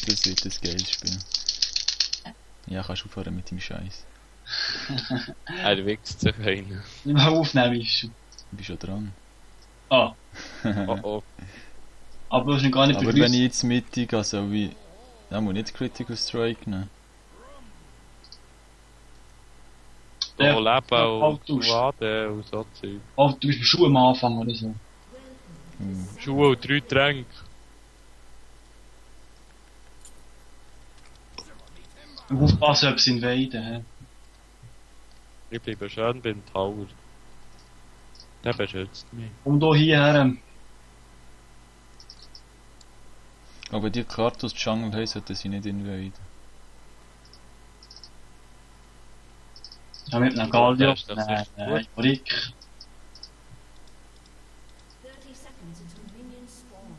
das wird ein geiles Spiel. Ja, kannst du aufhören mit dem Scheiß. Er wächst sich rein. Nicht mehr aufnehmen ist schon. Du bist schon dran. Ah, Oh oh. aber du hast noch gar nicht Aber begrüßt. wenn ich jetzt mittig gehe, soll ich... Ja, muss nicht Critical Strike nehmen. Der- Oh, Leben und Austausch. Waden und so Zeug. Oh, du bist bei Schuhe am Anfang oder so. Schuhe und 3 Tränke. Und aufpassen, ob sie invaden. He. Ich bleibe schön beim Tower. Der beschützt mich. Und hier hierher. Aber die Kartus Jungle haben, sollten sie nicht invaden. Ja, mit einem Galdio. Das ist Nein, gut. Rick. 30 seconds until minions spawn.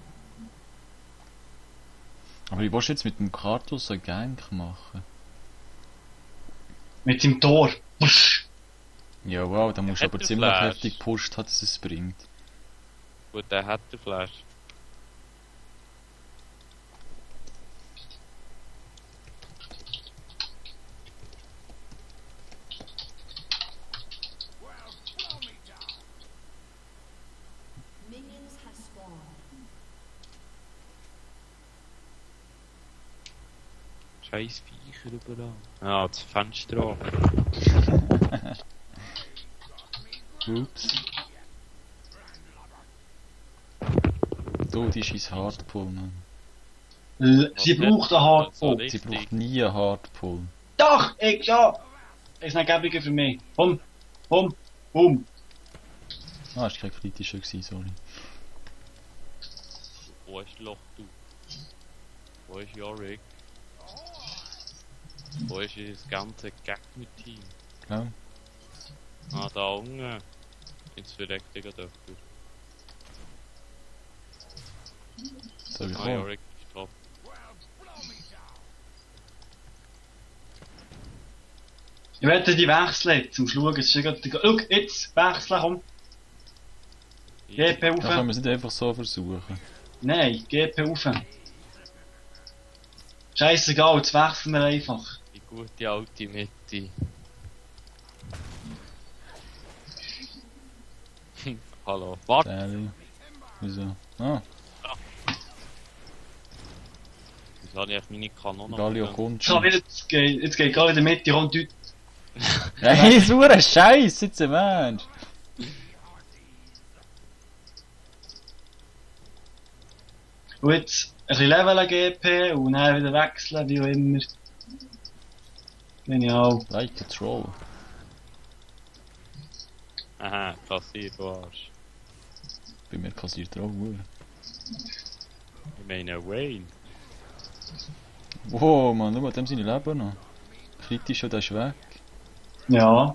Aber ich will jetzt mit dem Kartus einen Gank machen. Mit dem Tor. Pusch. Ja, wow, da musst du Hat aber der ziemlich Flash? heftig gepusht, dass es bringt. Gut, der hat den Flash. Minions have spawned. Scheiß Viecher überall. Ah, das Fenster an. Ups. Du, die ist Hardpull, Mann. Sie braucht einen Hardpull. Sie braucht nie einen Hardpull. Doch, ich ja. Das ist eine Gebung für mich. Komm, komm, komm. Ah, ist kein kritischer gewesen, sorry. Wo ist Loch, du? Wo ist Yorick? Wo ist das ganze Gegner-Team? Gell? Ah, da unten. Jetzt verreckt ich gerade Soll ich Ah, kommen? Yorick ist top. Ich werde die wechseln, zum Schauen. Es ist ja gerade... Schau, jetzt, wechseln, komm. GP Da rauf. können wir es nicht einfach so versuchen. Nein, GP rauf. Scheissegal, jetzt wechseln wir einfach. Die gute alte Mitte. Hallo. Warte! Sally. Wieso? Ah, Wieso habe ich eigentlich meine Kanone Galio verloren? kommt So, schon. jetzt geht gerade in der Mitte rund Deutsch. Hey, so ein Scheiß, jetzt ein Mensch. Und jetzt ein bisschen leveln GP und dann wieder wechseln, wie auch immer. Genial. Like a Troll. Aha, kassier, du Arsch. Bei mir kassiert er auch Uhr. Ich meine Wayne. Wow, Mann, schau mal, dem seine Leben noch. Kritisch, der ist weg. Ja.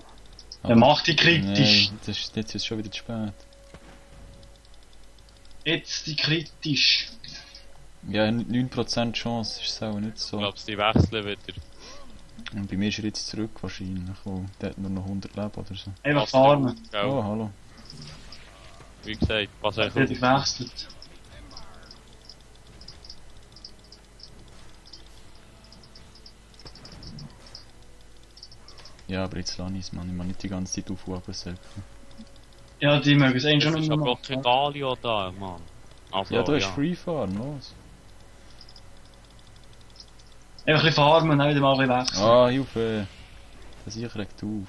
Der Aber- macht die kritisch. Nein, jetzt ist es schon wieder zu spät. Jetzt die kritisch. Ja, 9% Chance ist es auch nicht Ich so. glaube, sie wechseln wieder. Und bei mir ist er jetzt zurück wahrscheinlich, weil der hat nur noch 100 Leben oder so. Einfach farmen. Gell? Oh, hallo. Wie gesagt, was Wird eigentlich gewechselt. Ja, aber jetzt lass ich's, Mann. Ich muss nicht die ganze Zeit aufwachen selber. Ja, die mögen es eigentlich Es schon ist nicht aber mehr auch kein machen. Galio da, Mann. Also, Ja, da ist Free Farm, los. Einfach ein bisschen farmen und dann wieder mal ein bisschen wechseln. Ah, Hilfe! Das ich regt auf.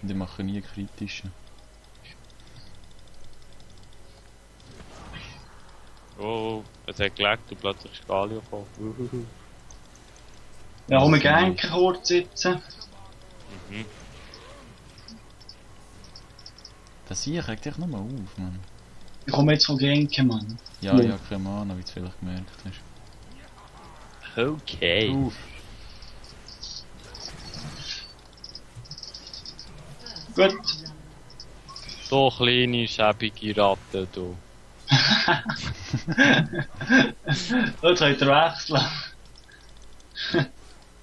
Und ich mache nie kritische. Oh, es hat gelegt und plötzlich ist Galio gekommen. Ja, komm, wir ganken kurz sitzen. Mhm. Das ich regt echt nochmal auf, Mann. Ich komme jetzt von ganken, Mann. Ja, Ja. ich hab keine Ahnung, wie du vielleicht gemerkt hast. Okay. Auf! Gut. So kleine, schäbige Ratte, du. Jetzt könnt ihr wechseln.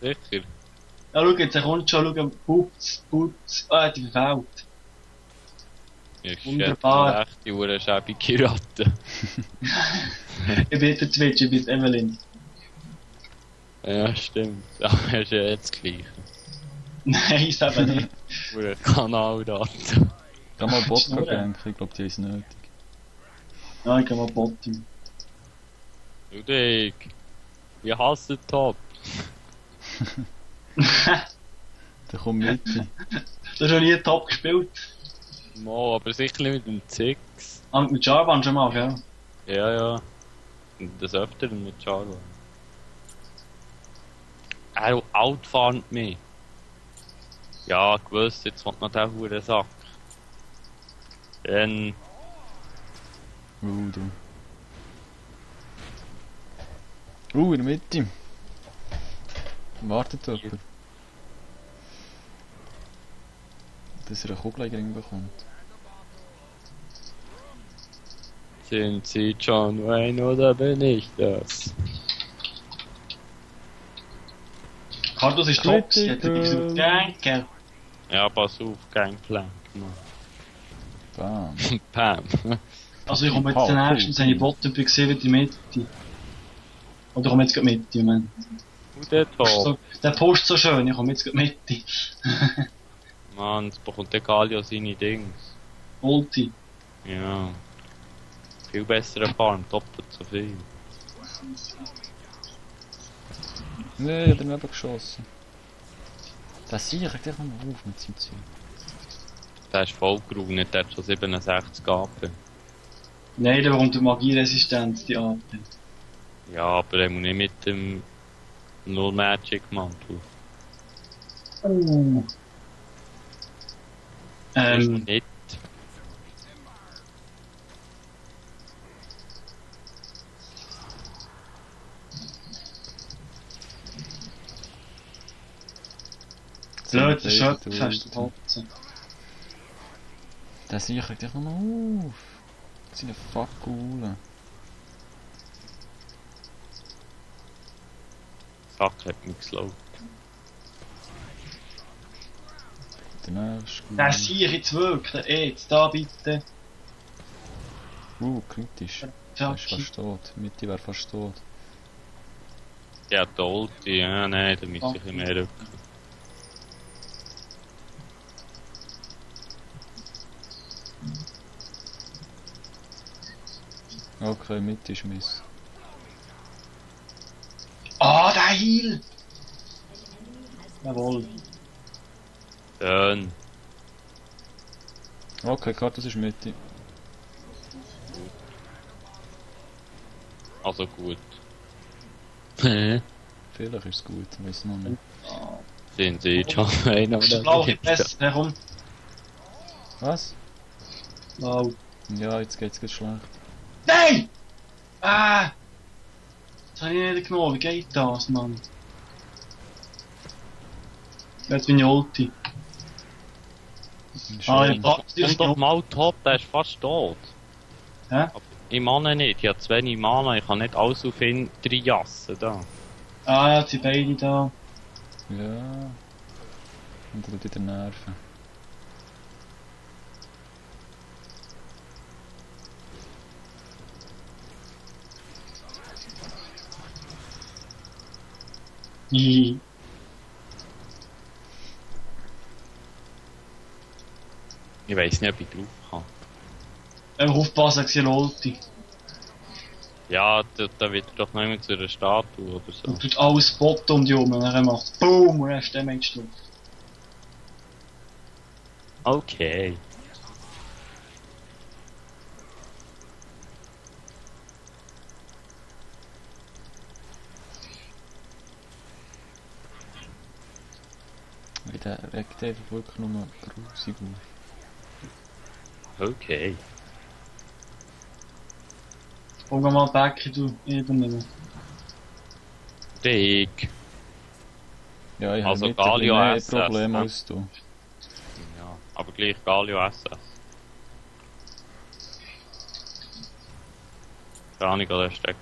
Sicher? Ja, schau, jetzt kommt schon, schau, Putz. Ah, die verfehlt. Ich Wunderbar. schätze, echt die schäbige Ratte. Ich bin der Twitch, ich bin Evelyn. Ja, stimmt. Aber ist ja jetzt das Gleiche. Nein, ist eben nicht. Für Kanal da. Geh mal Bot Schnurren. ganken, ich glaube, die haben es nötig. Ja, ich geh mal Bottom. Du Dick. Ich hasse Top. Der kommt mit. Du hast noch nie Top gespielt. Mo, aber sicher nicht mit dem Zix. Ah, mit Jarvan schon mal, gell? Ja, ja. Und das Öfteren mit Charlo. Er outfarmt mich. Ja, gewusst, jetzt kommt noch der hure Sack. Dann... Du. In der Mitte. Wartet jemand. Dass er eine Kugel in den Ring bekommt. Sind Sie John Wayne oder bin ich das? Carlos ist top, sie hat etwas Gang. Ja, pass auf, Gangplank, Mann. Bam. Pam. Also ich komme jetzt den ersten, seine Bottom gesehen wie die Mitte. Oder komme jetzt gerade Mitte, man. Und der Top. So, der Post so schön, ich komme jetzt gerade Mitte. Mann, jetzt bekommt der Galio seine Dings. Ulti. Ja. Viel bessere Farm, doppelt so viel. Nee, ich hab daneben geschossen. Das sehe ich echt nochmal auf mit seinem Zeug. Der ist voll gerundet, der hat schon 67 AP. Nein, der bekommt die Magieresistenz, die AP. Ja, aber er muss nicht mit dem Null Magic Mantel. Nicht. Blöd, der Schöpf hast du Hotzen. Das sehe ich echt nochmal auf. Seine Fakulen. Fuck, hat mich geslowt. Der nächste. Der sehe ich jetzt wirklich, jetzt da bitte. Kritisch. Er Fuck. ist fast tot. Mitte wäre fast tot. Ja, der Ulti, ja, nein, da müsste ich ein bisschen mehr rücken. Okay, Mitte ist Miss. Ah, der Heal! Jawohl. Schön. Okay, Kartus ist Mitte. Also gut. Vielleicht ist es gut, weiß noch nicht. Sind Sie John Wayne oder Blau bin ich besser, das? ne, komm. Was? Blau. Ja, jetzt geht's schlecht. Nein! Ah! Das habe ich nicht genommen, wie geht das, Mann? Jetzt bin ich Ulti. Ah, ich pack's dir Und doch mal top, der ist fast tot. Hä? Aber ich meine nicht, ich habe zu wenig Mana, ich kann nicht alles auf ihn jassen da. Ah, ja, die beide da. Ja. Und er tut wieder nerven. Hihi. Ich weiss nicht, ob ich drauf kann. Einfach aufpassen, ich sehe Ulti. Ja, da wird er doch noch immer zu einer Statue oder so. Und tut alles Bot um die rum und dann macht BOOM und dann ist der Mensch tot. Okay. Weil der regt einfach wirklich nur grusig auf. Okay. Komm mal back, du übernehmen. Dick. Ja, ich Also habe mit Galio mehr SS, Probleme ne? als du. Ja, aber gleich Galio SS. Keine Ahnung, wo der steckt.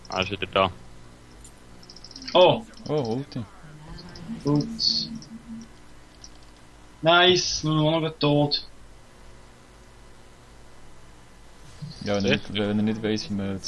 Ah, ist wieder da. Oh, Oh, Ulti. gut. Nice, nur noch tot. Ja, wenn er nicht weiss, wie man